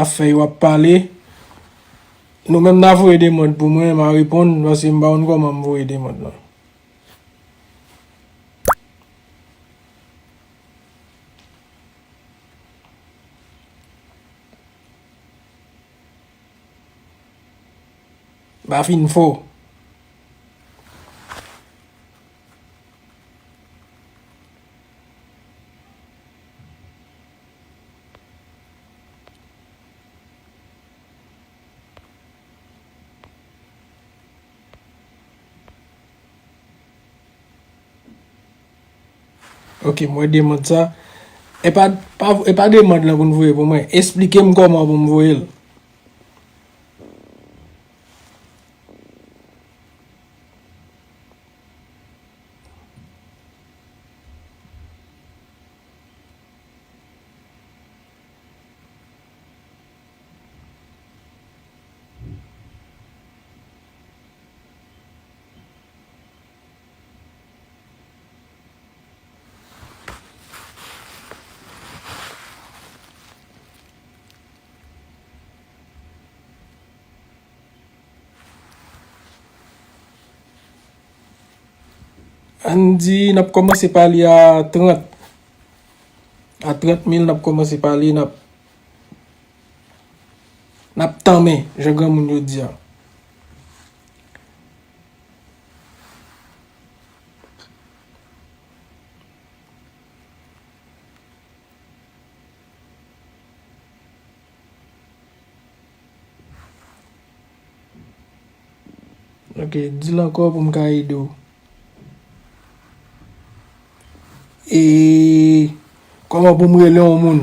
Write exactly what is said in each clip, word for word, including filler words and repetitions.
ap fè yo ap pale. Nou menm n a voye demann pou mwen, m a reponn, paske m pa konn kòman m voye demann lan. M pa fin fò. Ok, m wè demann sa. E pa, pa, e pa demann lan pou n voye pou mwen. Esplike m kòman pou m voye l. Ann di n ap kòmanse pale a trant. A trant mil, n ap kòmanse pale, n ap, n ap tanmen, jan granmoun yo di a. Ok, di l ankò pou m ka ede w. E kòman pou m rele yon moun?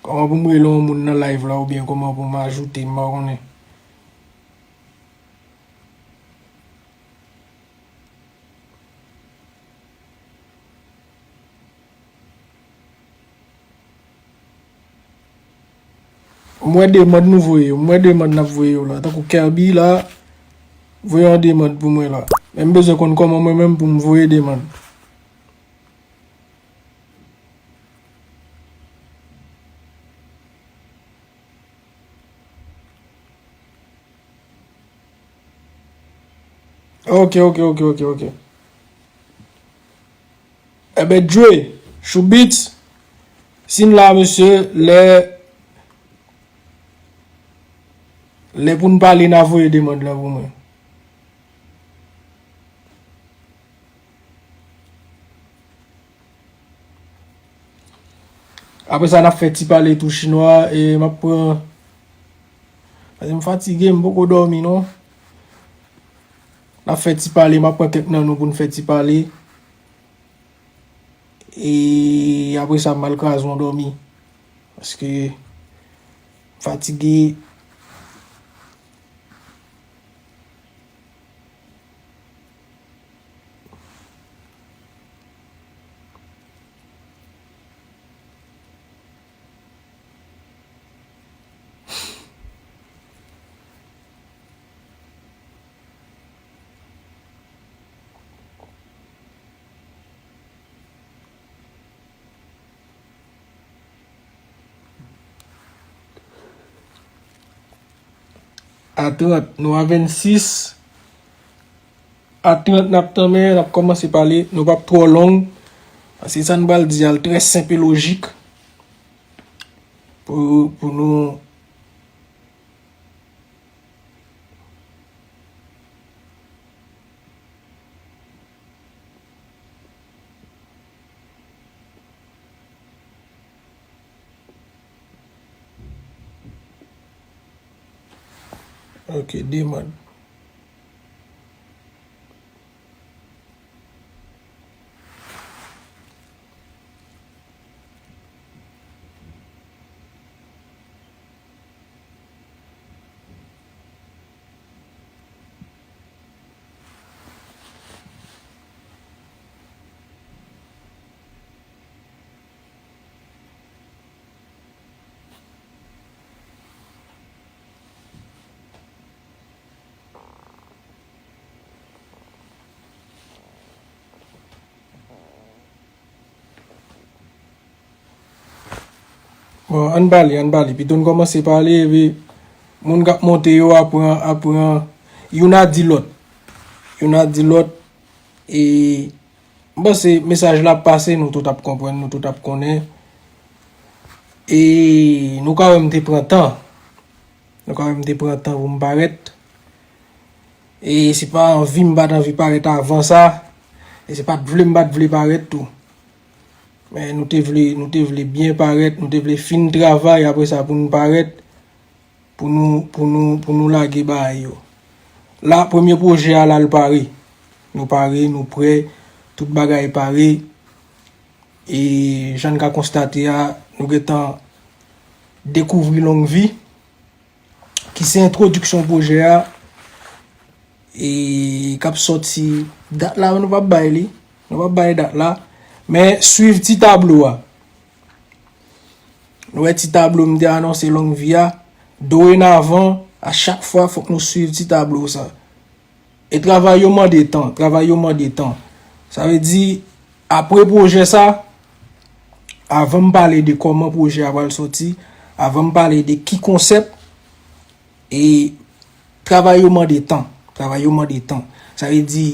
Kòman pou m rele yon moun nan live la oubyen kòman pou m ajoute, m pa konnen. M wè demann nou voye yo, m wè demann n ap voye yo la. Tankou Kerby la, voye yon demann pou mwen la. Men m bezwen konn kòman mwen menm pou m voye demann. Ok, ok, ok, ok, ok. Enben, Dre, Shoubits, si n la, mesye, lè, lè pou n pale, n a voye demann lan pou mwen. Apre sa, n ap fè ti pale tou chinwa, e m ap pran, paske m fatige, m poko dòmi non. N ap fè ti pale, m ap pran kèk nan nou pou n fè ti pale. E apre sa, m al kraze yon dòmi. Paske m fatige. A trant, nou a vennsis. A trant n ap tanmen, n ap kòmanse pale, nou p ap twò long. Paske sa n pral di a, l trè senp e lojik. Pou, pou nou Ok, demann. Bon, ann pale, ann pale. Pito n kòmanse pale, epi moun k ap monte yo aprann, aprann, youn a di lòt. Youn a di lòt, e m panse mesaj la ap pase, nou tout ap konprann, nou tout ap konnen. E nou ka wè m te pran tan. Nou ka wè m te pran tan pou m parèt. E se pa anvi m pa t anvi parèt avan sa. E se pa t vle m pa t vle parèt tou. Men nou te vle, nou te vle byen parèt, nou te vle fin travay, apre sa pou nou parèt, pou nou, pou nou, pou nou lage bagay yo. La, premye pwojè a la, l pare. Nou pare, nou prè, tout bagay pare. E jan n ka konstate a, nou gentan dekouvri Longvi, ki se entwodiksyon pwojè a, e k ap sòti dat la, nou p ap bay li. Nou p ap bay dat la. Men swiv ti tablo a. Nou wè ti tablo m te anonse Longvi a. Dorenavan, a chak fwa, fòk nou swiv ti tablo sa. E travay yo mande tan, travay yo mande tan. Sa vle di, apre pwojè sa, avan m pale de kòman pwojè a pral sòti, avan m pale de ki konsèp, e travay yo mande tan, travay yo mande tan. Sa vle di,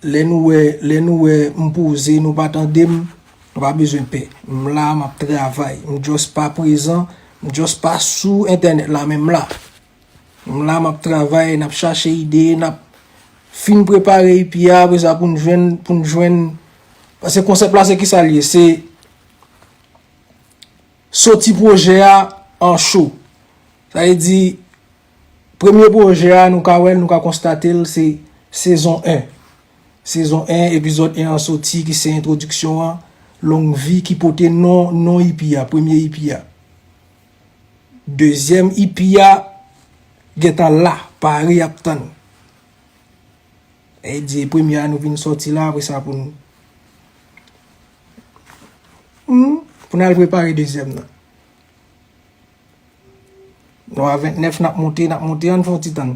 lè nou wè, lè nou wè m poze, nou pa tande m, nou pa bezwen pè. M la, m ap travay. M just pa prezan, m just pa sou entènèt la, men m la. M la, m ap travay, n ap chache ide, n ap fin prepare ipi a, apre sa pou n jwenn, pou n jwenn, paske konsèp la se kisa l ye? Se soti pwojè a an cho. Sa vle di, premye pwojè a, nou ka wè l, nou ka konstate l, se sezon en. Sezon en, epizòd en an soti, ki se entwodiksyon an, Longvi, ki pote non, non ipi a, premye ipi a. Dezyèm ipi a gentan la, pare ap tann. E di premye a nou vin sòti la, apre sa pou n, hmm, pou n al prepare dezyèm nan. Nou a ventnèf, n ap monte, n ap monte, ann fè yon ti tann.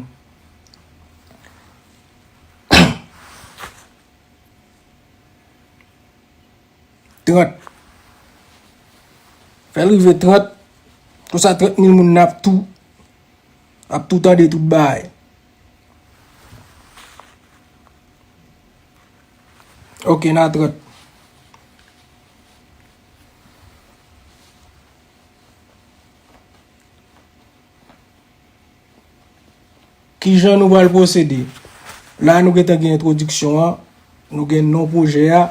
Trant. Fè l rive trant. Konsa trant mil moun nan ap tou, ap tou tande tout bagay. Ok, n a trant. Kijan nou pral pwosede? La, nou gentan gen entwodiksyon an, nou gen non pwojè a,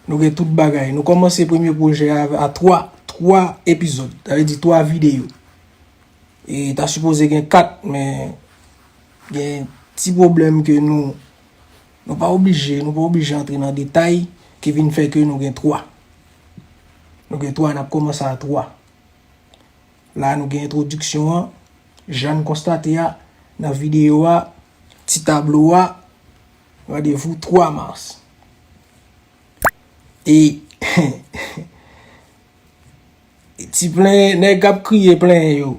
nou gen tout bagay. Nou kòmanse premye pwojè a a twa, twa epizòd, sa vle di twa videyo. E ta sipoze gen kat, men gen ti pwoblèm ke nou, nou pa oblije, nou pa oblije antre nan detay ki vin fè ke nou gen twa. Nou gen twa, n ap kòmanse a twa. La, nou gen entwodiksyon an, jan n konstate a, nan videyo a, ti tablo a, randevou twa mas. E ti plenyen, nèg k ap kriye plenyen yo,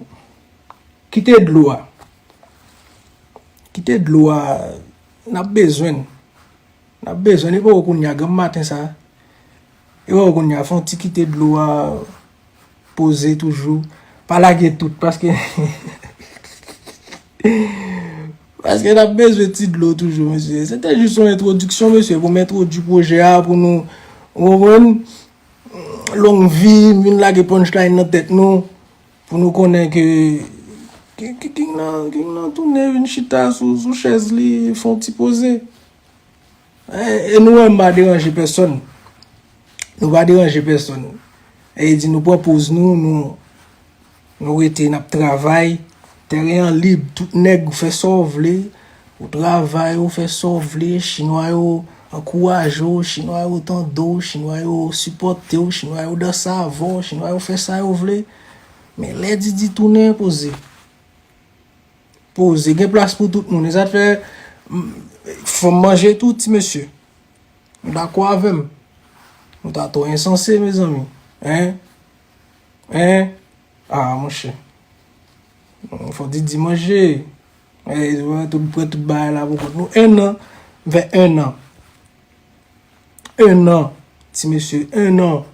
kite dlo a. Kite dlo a, n ap bezwen l. N ap bezwen l, epi kounye a, granm maten sa. Epi kounye a, fè yon ti kite dlo a poze toujou. Pa lage tout, paske, paske n ap bezwen ti dlo toujou, mesye. Se te jis yon entwodiksyon, mesye, pou m entwodui pwojè a, pou nou, ou konprann? Longvi, m vin lage punchline nan tèt nou, pou nou konnen ke, ke, ke King nan, King nan tounen vin chita sou, sou chèz li, fè yon ti poze. E, e nou wè m pa deranje pèsonn. Nou pa deranje pèsonn. E di nou pran poz nou, nou, nou rete, n ap travay. Teren an lib, tout nèg, ou fè sa w vle. Ou travay, ou fè sa w vle. Chinwa yo ankouraje w, chinwa yo tande w, chinwa yo sipòte w, chinwa yo danse avè w, chinwa yo fè sa yo vle. Men lè Didi tounen, poze. Poze, gen plas pou tout moun. E sa t fè, m, fò m manje tou, ti mesye. Nou dakò avè m? Nou ta twò ensanse, mezanmi. Hein? Hein? Ah, monchè. Fò Didi manje. Eh, tout, pran tout bagay la pou kont nou. En an. Fè en an. En an. Ti mesye, en an.